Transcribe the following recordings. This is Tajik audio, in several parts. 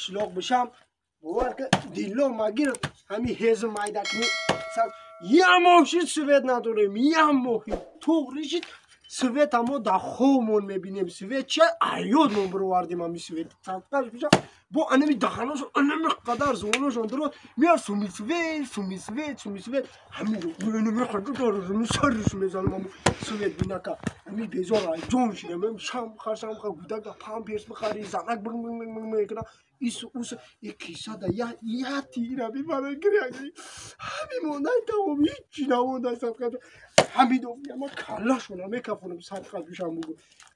қишлоқ бишам, бовар ки дилло магир ҳами ҳезм майда кунӣ. Я моҳшид свет надорем, я моҳи туғри шид света мо дар хобмон мебинем. Свет чи аёдмон бировардем ҳами свет. Садқаш биша бо анами даҳаношон анами қадар зувоношон дурост меяд суми свет, суми свет, суми свет. Ҳамин сарш мезанам ҳами свет бинака. Ҳами безор ҷон шидам. Шамха шамха гудака памперс бихари занак мекуна ису усу и кисада я я тира бибара гиряги ҳами мондай тамом ҳичи намондай садқа ҳамидов ама каллашона мекафонам садқа бишам бугу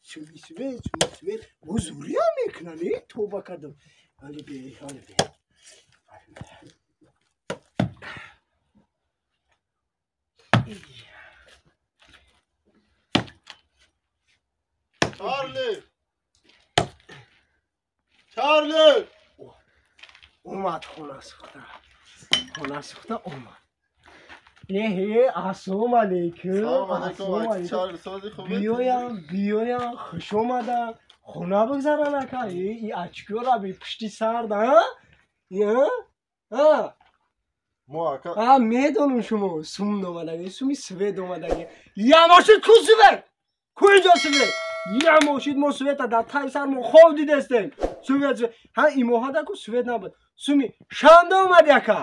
суми свет, суми свет бо зурия мекунан э тоба кардам. Али бе, али бе. Чарли! Чарли! Омад хона сӯхта. Хона сӯхта омад. Эҳе, ассалому алейкум. Салом алейкум, Чарли, сози хубе? Биёям, биёям, хуш омадам. Хона бигзаран ака. Э, и очкиёра бе пушти сард, а? Я? А? Мо ака А, медонам шумо сум омадаги, суми свет омадаги. Я мошид ку свет? Ку инҷо свет? Я мошид мо света дар таи сар мо хоб дидестем. Свет, ҳа имоҳада ку свет набуд. Суми шанда омади ака.